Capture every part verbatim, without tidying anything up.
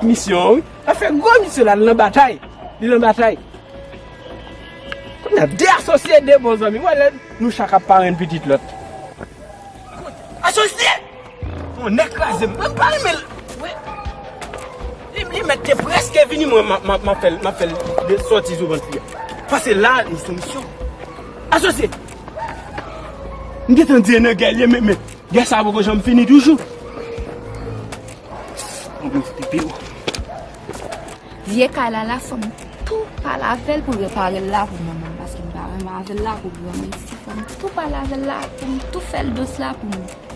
Misyon, wi. L ap fè gwo misyon la, li nan batay. Li nan batay. Kounye a, de asosye, de bon zanmi. Wè lè nou chak ap parenn pitit lòt. Asosye! Yon nèg kraze m. Mwen pa renmen l. Wi. Li, li mèt te prèske vini, mwen, m ap, m ap, m ap fè l, m ap fè l de sòti sou vant fi a. Paske la, nou sou misyon. Asosye! M gentan di nan gè l ye, men, men, gè sa poko janm fini toujou. Mwen, mwen, se te pi wo. Vye kay la, la, fò m tou pale avè l pou repare l la pou manman m, paske m pa renmen avè l la pou granmesi. Fò m tou pale avè l la, pou m tou fè l dous la pou mwen.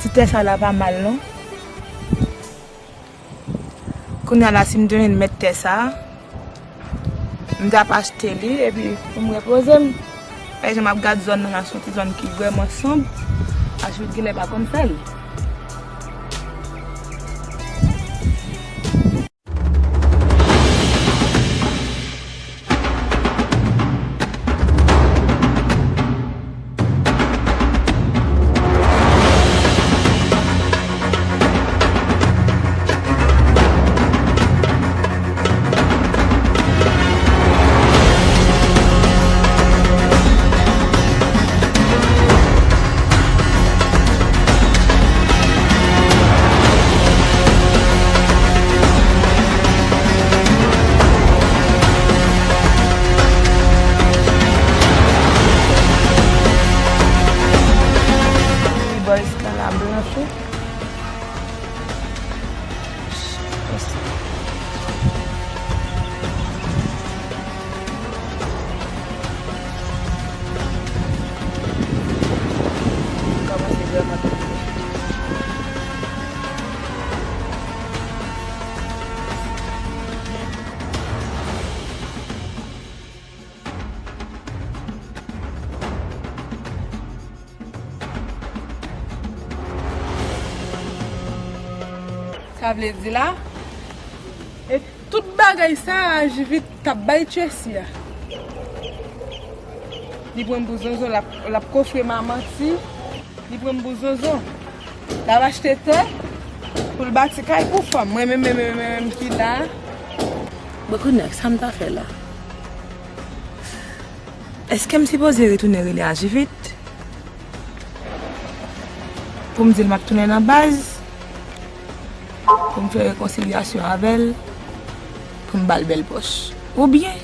Ti tè sa la pa mal non. Kounye a la, si m te jwenn mèt tè sa, m t ap achte li epi pou m repoze m. Paske jan m ap gad zòn nan la, se yon ti zòn ki vrèman sonb. Ajivit genlè pa konn fè l. Ti boys nan la blanch wi. Sa vle di la, e tout bagay sa a, Ajivit t ap bay Tracy a. Li pran m pou zonzon, l ap, l ap kofre m a manti. Li pran m pou zonzon. L ap achte tè pou l bati kay pou fanm. Mwen menm, menm, menm, menm ki la. Bon, kounye a, sa m ta fè la? Èske m sipoze retounen rele Ajivit? Pou m di l m ap tounen nan baz? Pou m fè rekonsilyasyon avè l? Pou m ba l bèl pòch? Oubyen,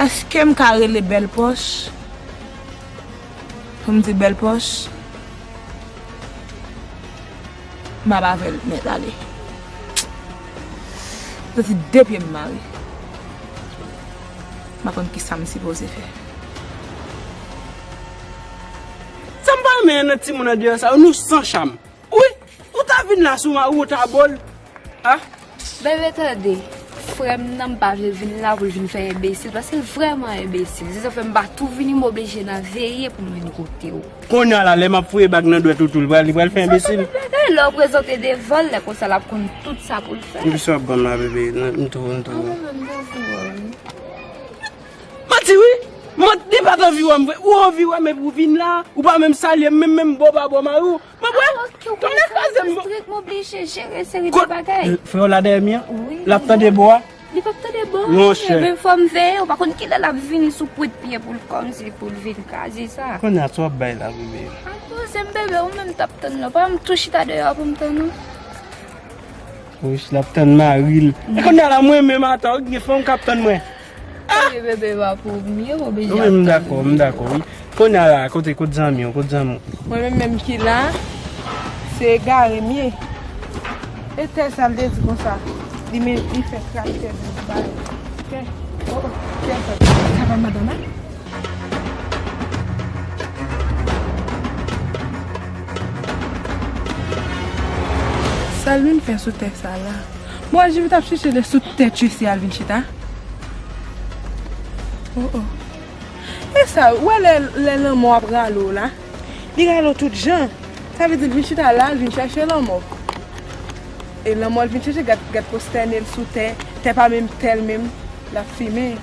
èske m ka rele bèl pòch? Pou m di bèl pòch, m ap avè l nèt ale. M santi de pye m mare. M pa konn kisa m sipoze fè. Sa m pa renmen nan timoun andeyò sa yo, nou san cham. Wi, ou ta vin la sou mari w, ou ta bo l. A? Bebe, tande. Frè m nan, m pa vle l vin la pou l vin fè enbesil, paske l vrèman enbesil. Se sa fè m pa tou vini, m oblije nan veye pou m vin kote w. Kounye a la, lè m ap foure bag nan dwèt ou tou, li pral, li pral fè enbesil. Sa pa bagay, lè w prezante devan l, lè konsa l ap konn tout sa pou l fè. Epi sa w ap ban m la, bebe, m tou, m tou. An, mwen menm, m tou fou, wi. Manti wi! Manti, li pa t anvi wè m vre. Ou anvi wè m epi ou vin la, ou pa menm salye m, menm, menm bò pa bò mari w. Mwen bwè. Ah, ok, ou konn sa, m oblije jere seri de bagay. Frè w la dèyè mi an? Wi. L ap tande bo a? Li p ap tande bo a. Monchè. Ebyen, fò m veye, ou pa konn kilè l ap vini sou pwent pye pou l kòmsi pou l vin kraze sa. Kounye a, sa w ap bay la, bebe? An poze m, bebe, ou menm t ap tann la. Pa m tou chita deyò pou m tann ou. Wouch, l ap tann mari l. E kounye a la, mwen menm, ata, gen fanm k ap tann mwen. Ah! Bebe, bebe, pa pou m ye, m oblije ap tann. Wi, m dakò, m dakò, wi. Kounye a la, kote, kot zanmi w, kot zanmi w? Mwen menm menm ki la, se egare m ye. E tè sa l te di konsa, li men, li fè kraktè di bay. Tè, oh, oh, tè sa. Sa pa madanm la? Sa l vin fè sou tè sa la? Bon, Jimmy t ap chèche de sou tèt Tracy al vin chita. Oh, oh. E sa, ou wè lè, lè lanmò ap rale w la? Li rale w tout jan. Sa vle di l vin chita la, l vin chèche lanmò. E lanmò l vin chèche, gad, gad pwostène l sou tè, tè pa menm tè l menm, l ap fimen.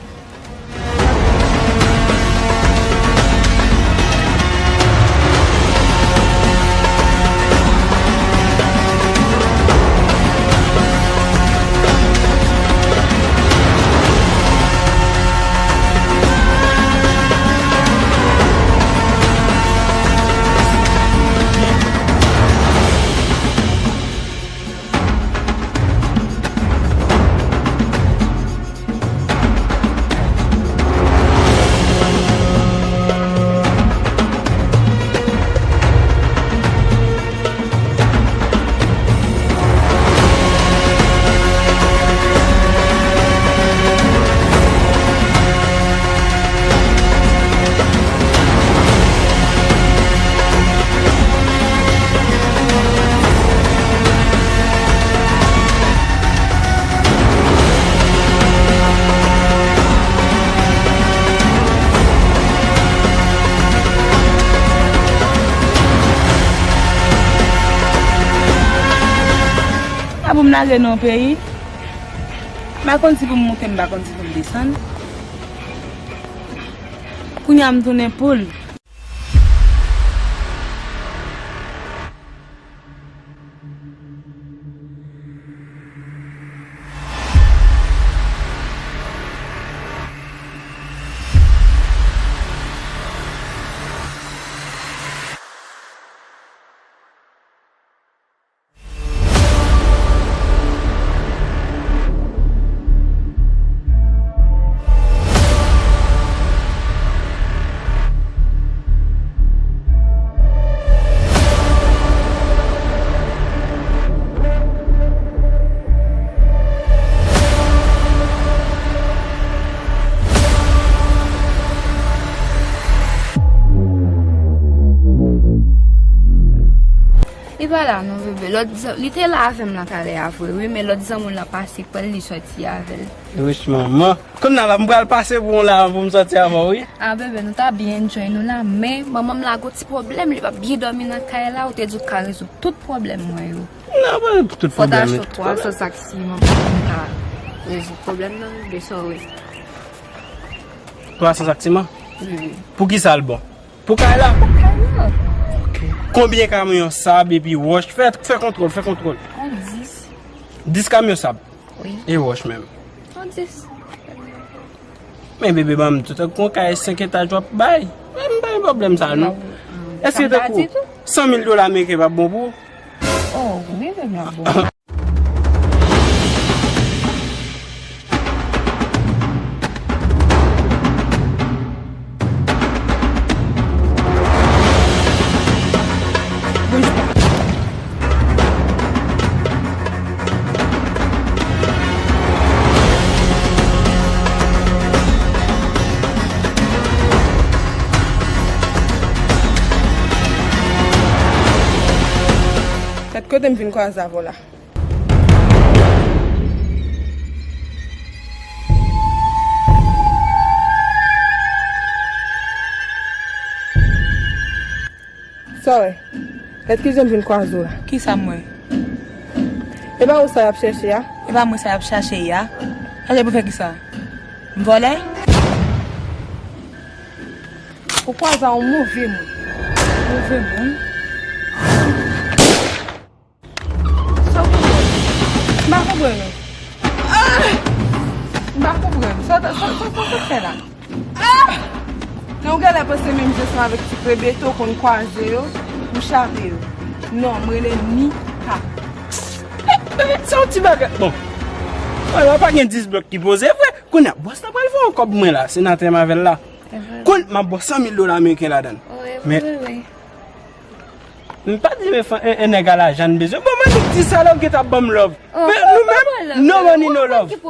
A pou m lage nan yon peyi, m pa konn si pou m moute, m pa konn si pou m desann. Kounye a m tounen poul. Li pa la non, bebe. Lòt zan-, li te la avè m nan talè a vre, wi, men lòt zanmi w lan pase pran l, li sòti avè l. Wich manman. Kounye a la, m pral pase pou w la pou m sòti avè w, wi. A, bebe, nou ta byen enjoy nou la, men manman m la gon ti pwoblèm, li p ap byen dòmi nan kay la, ou te di w ka rezoud tout pwoblèm mwen yo. Non, pa tout pwoblèm. Fò ta cho twa san sak siman pou m ka rezoud pwoblèm nan, bebe, sorry. Twa san sak siman? Wi. Pou ki sa l bon? Pou kay la? Pou kay la. Ok. Konbyen kamyon sab epi wòch? Fè, fè kontwòl, fè kontwòl. An dis. Dis kamyon sab? Wi. E wòch menm? An dis. Men bebe, ban m tou, tankou yon kay senk etaj w ap bay. Men m pa gen pwoblèm sa non. Èske tankou san mil dola ameriken p ap bon pou ou? Oh, wi, bebe, m ap bon. Gad kote m vin kwaze avè w la. Sa w wè? Gad kijan m vin kwaze w la. Kisa m wè? E pa ou sa y ap chèche a? E pa mwen sa y ap chache a? Chache pou fè kisa? M vòlè? Ou kwaze a yon move moun. Move moun? Sa w konprann? M pa konprann ou. Ah! M pa konprann. Sa, sa, sa, sa, sa w fè la? Ah! Nan ou genlè panse menm jan ansanm avèk ti prebeto konn kwaze yo, ou chape yo. Non, m rele Nika. Sa yon ti bagay. Bon. Wala, pa gen dis blòk ki poze vre. Kounye a, bòs la pral fè yon kòb mwen la, senatè m avè l la. Kounye a, m ap ba w san mil dola ameriken ladan l. Men, m pa di men fan, en, en nèg a lajan n bezwen. Bon, m annik di sa la, ou gentan ap ban m love. Men nou menm, no money, no love.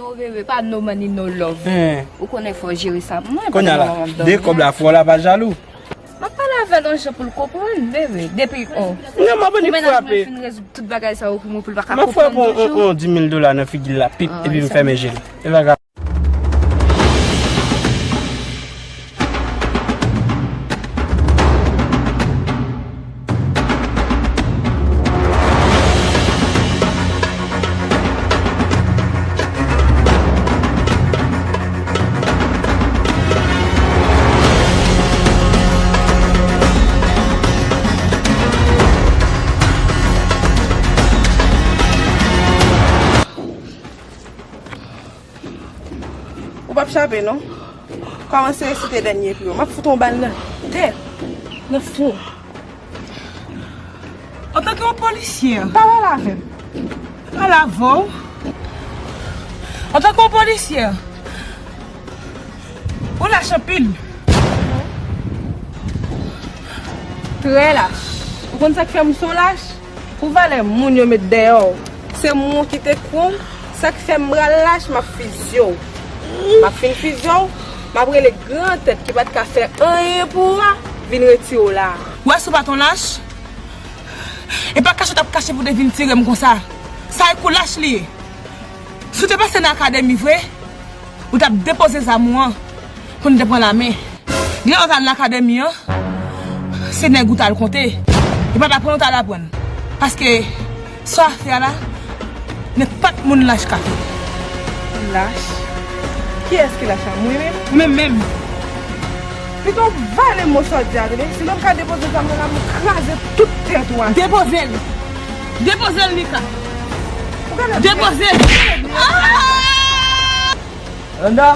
Oh, bebe, pa no money, no love. Ou konnen fò w jere sa pou mwen. Kounye a la, de kòb la fè w la pa jalou. M ap pale avè l yon jan pou l konprann, bebe. Depi, oh. Non, m ap annik frape. Pou mennaj mwen fin rezoud tout bagay sa yo pou mwen, pou l pa ka konprann toujou. M ap frape yon, yon, yon dis mil dola nan figi l la, pip, epi m fèmen je l. E pa grav. Ou p ap chape, non. Kòmanse resite dènye kou yo. M ap fout yon bal nan tèt, nan fwon. Antanke yon polisyè. Pa pale avè m. Pale avè w. Antanke yon polisyè, ou lach anpil. Trè lach. Ou konn sa k fè m se yon lach? Pou valè moun yo met dèyè w. Se mwen ki te kwon, sa k fè m pral lach, m ap fizye w. M ap fin fizye w, m ap rele gran tèt ki pa t ka fè anyen pou ou a, vin retire w la a. Ou wè si w pa t yon lach? E pa kache w t ap kache pou w te vin tire m konsa. Sa e kou lach li ye. Si w te pase nan akademi vre, ou t ap depoze zam ou an pou n te pran lamen. Gen lè w t al nan akademi an, se nèg ou t al konte. E pa t aprann ou t al aprann. Paske sa w ap fè a la, nenpòt moun lach ka fè. Lach? Kiyès ki lach la? Mwen menm? Ou menm menm. Pito w vale mo sa w di a, tande. Sinon m ka depoze zam nan la, m kraze tout tèt ou atè. Depoze l. Depoze l, Nika. Depoze l. Ah! Landa!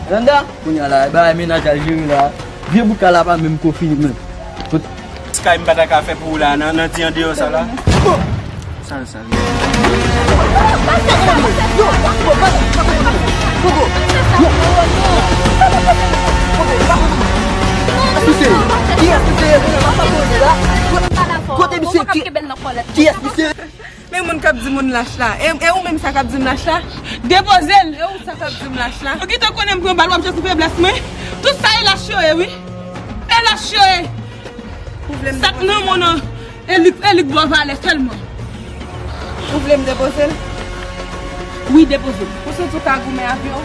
Landa! Kounye a la, e bagay mennaj al jere la. Vye bout kay la pa menm ko fini menm. Kot ti kay m pa ta ka fè pou ou la, nan, nan ti andeyò sa la. Sal, sal. Kote misye? Kiyès misye? Men moun k ap di moun lach la. E, e ou menm sa k ap di m lach la? Depoze l. E ou sa k ap di m lach la? Ou gentan konnen m pran bal, w ap jwe sou feblès mwen. Tout sa e lach yo ye, wi. E lach yo ye. Ou vle m depoze l? Sa k nan men w nan, e li, e li k ba w valè sèlman. Ou vle m depoze l? Wi, depoze l. Ou santi w ka goumen avè w?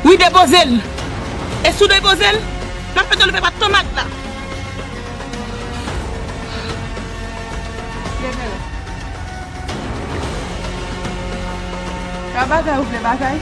Wi, depoze l. E si w depoze l, m ap fè tou l fè pa tomat la. Leve la. Ka batay ou vle batay?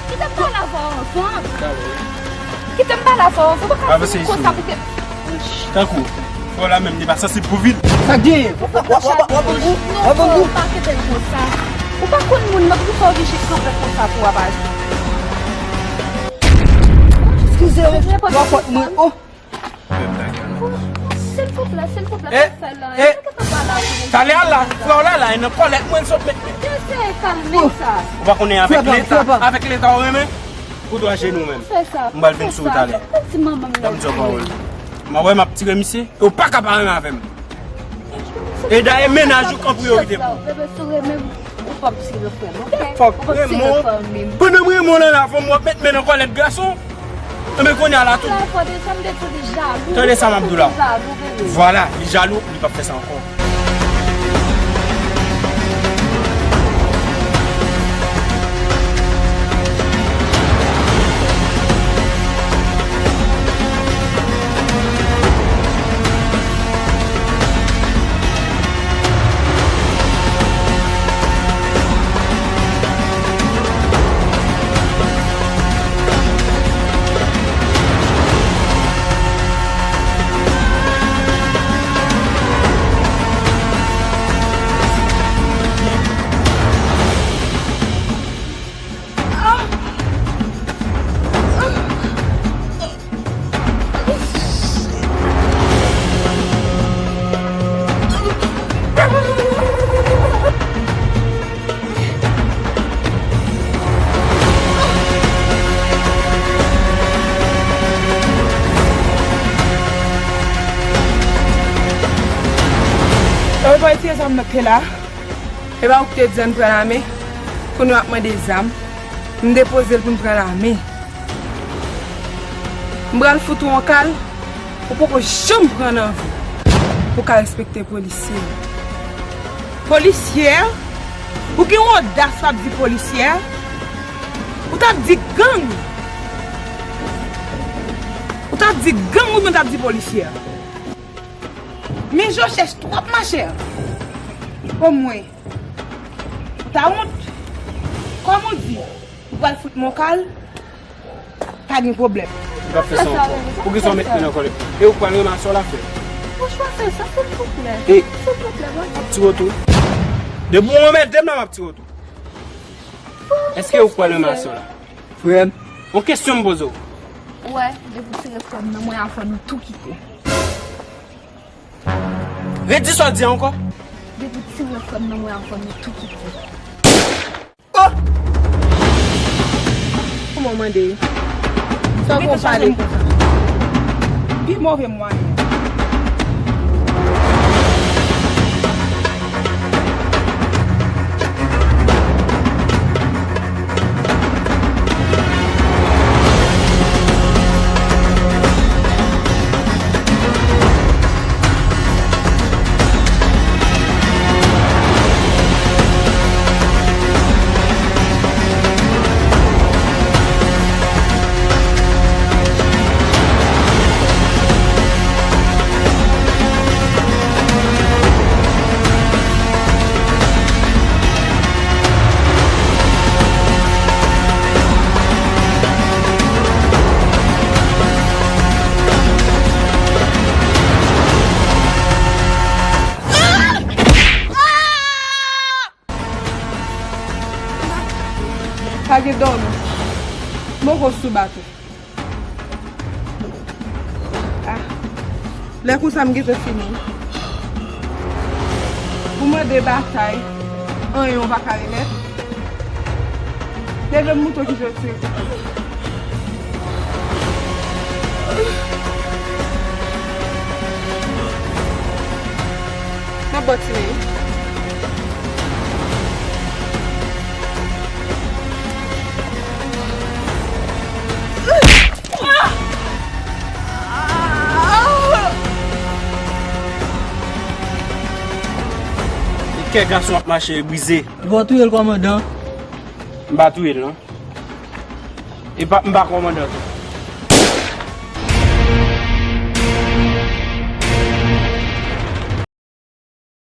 Kite m pale avè w anvan. Kite m pale avè w anvan. Ou pa ka fè konsa pou ke... Tankou, frè w la menm, li pa sansib pou vi l. Sa k genyen? W ap, w ap, w ap, w ap ban m gou? W ap ban m gou? Non, pa kite l konsa. Ou pa konn moun nan, poukisa w oblije kanpe konsa pou w ap aji? Eskize m, w ap fòt mwen, oh. Silvouplè, silvouplè, eh, pa fè l anyen. Eh, Talè a la, frè w la la, e nan kòlèt mwen l sot met li. Eseye kalme sa. Ou pa konnen avèk leta, avèk leta ou renmen? Ou dwe ajenou menm. M pral vin sou ou talè. Ban m di yon pawòl. M a wè m ap tire misye, e ou pa ka pa renmen avè m. E dayè mennaj ou k an priyorite pou ou. Bebe, si w renmen m, ou p ap tire frè m, oke? Fòk renmen w. Pandan m renmen w lan la, fò m w ap met men nan kòlèt gason. Enben kounye a la tou. Tande sa m ap di w la. Vwala, li jalou, li p ap fè sa ankò. Yo pa retire zam nan ke la. E pa ou ki te di ann pran lame? Kounye w ap mande zam. M depoze l pou n pran lame. M pral fout ou yon kal ou poko janm pran nan vi. Ou ka respekte polisyè. Polisyè? Ou gen yon odas w ap di polisyè? Ou t ap di gang. Ou t ap di gang oubyen w t ap di polisyè? Men je w chèch twòp machè. Omwen, ou ta wont. Kòm ou di, ou pral fout mwen yon kal, pa gen pwoblèm. Ou p ap fè sa ankò. Poukisa w met men nan kòlèt? E ou k pral ranmase w la frè? Franchman, fè sa, silvouplè. E silvouplè, mwen. Ti wotou. Depi w anmède m la, m ap ti wotou. Èske ou k pral ranmase w la? Frè m. Yon kesyon m poze w. Ou wè, depi w tire frè m nan mwen, avan nou tou kite. Redi sa w di a ankò. Depi w tire frè m nan mwen, avan nou tou kite. Oh! Kòman w mande? Sa w konn pale konsa? Pi move mwayen. Pa gen dòmi. M poko sou bato. Ah. Lè konsa m gentan fini. Ou mande batay, anyen ou pa ka remèt. Leve m mouton ki jodi. M ap bò ti men. E kè gason ap mache brize. Ou pa touye l, kòmandan? M pa touye l, non. E pa, m pa kòmandan tou.